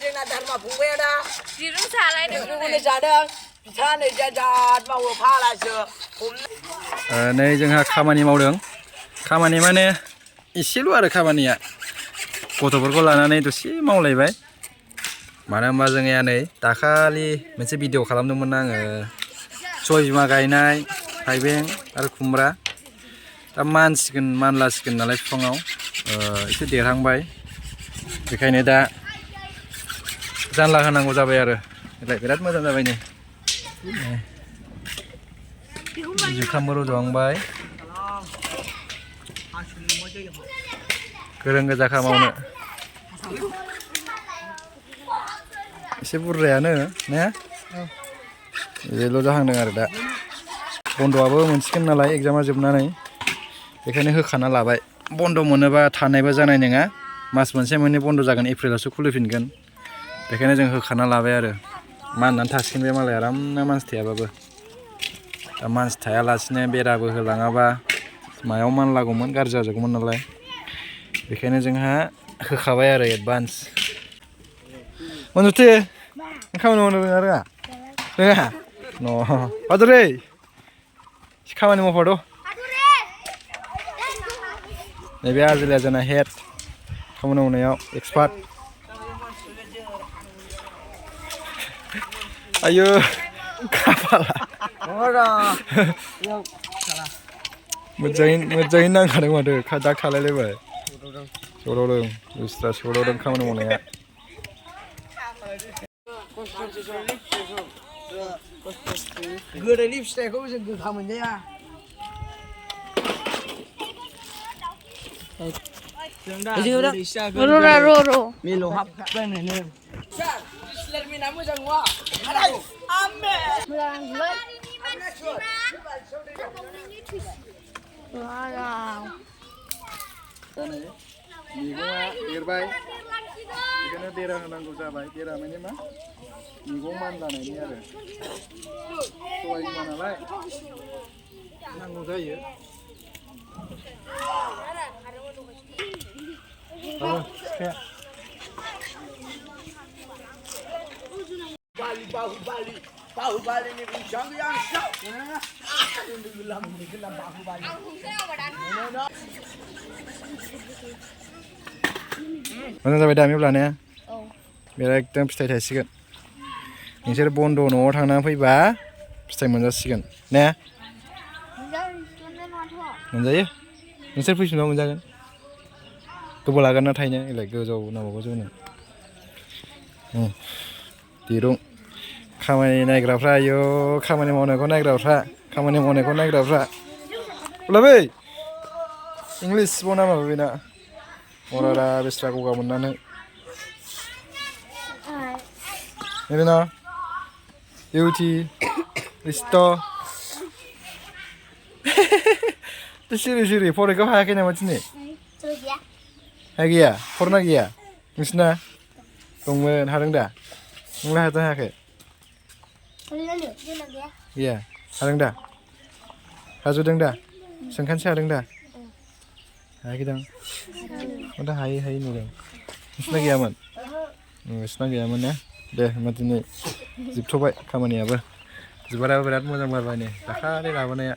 जोंना धर्मा फंबाया दा दिरुं सालायदों दिरुंखौनो जादों बिथा नै जाद मावो फालासो नै जोंहा खामानि मावदों खामानि माने एसेल' आरो खामानिया गथ'फोरखौ लानानै दसे मावलायबाय मानो होनबा जोंनिया नै दाखालि मोनसे भिडिअ खालामदोंमोन आङो सबाय बिमा गायनाय थाइबें आरो खुमब्रा दा मानलासिगोन नालाय बिफाङाव एसे देरहांबाय बेखायनो दा जानला होनांगौ जाबाय आरो बिराद मोजां जाबाय नै जुखामबो रज'हांबाय गोरों गोजाखा मावनो एसे बुरजायानो ने बेल' जाहांदों आरो दा बन्द'आबो मोनसिगोन नालाय एगजामा जोबनानै बेखायनो होखाना लाबाय बन्द' मोनोबा थानायबो जानाय नङा मास मोनसे मोननै बन्द' जागोन एप्रिलावसो खुलिफिनगोन बेखायनो जों होखाना लाबाय आरो माननानै थासिगोन बे मालाय आरामनो मानसि थायाबाबो दा मानसि थायालासिनो बेराबो होलाङाबा मायाव मानलागौमोन गाज्रि जाजोबगौमोन नालाय बेखायनो जोंहा होखाबाय आरो एडभान्स मनुथे खामानि मावनो रोङा रोङा न' हादुरै खामानि मावफाद' नैबे आजिलाया जोंना हेड खामानि मावनायाव एक्सपार्ट आयो खाफाला मोजाङै नांखादों माथो दा खालायलायबाय सौदावदों दस्रा सौदावदों खामानि मावनाया गोदैनि फिथाइखौ जों गोखा मोनजाया मिलौहाबलायनायनो मिना मोजां नङा मैगङा देरबाय बेखायनो बेरा होनांगौ जाबाय बेरा माने मा मैगं मानलानायनि आरो सबाय बिमा नालाय नांगौ जायो बाहुबालिनि बिसां yang मोजां जाबाय दा मेव लानाया बेरा एकदम फिथाइ थायसिगोन नोंसोर बन्द' न'आव थांनानै फैबा फिथाइ मोनजासिगोन ने मोनजायो नोंसोर फैफिनबा मोनजागोन गोबाव लागोन ना थायनो एलाय गोजौ नांबावगौ जौनो दिरुं खामानि नायग्राफ्रा आयौ खामानि मावनायखौ नायग्राफ्रा उलाबै इंलिस बना माबा बेना मरारा बेस्रा गगा मोननानै नैबेना इउटि इस्ट' सिरि फरायखौ हायाखै नामा दिनै गैया फरायना गैया नोंसिना दंमोन हादों दा नोंलाय हादों हायाखै गैया हादों दा हाजोदों दा सोंखानोसो हादों दा हायाखै दां दा हायै नुदों नोंसिना गैयामोन ने दे होनबा दिनै जोबथ'बाय खामानियाबो बिबाराबो बिराद मोजां बारबाय नै दाखालि लाबोनाया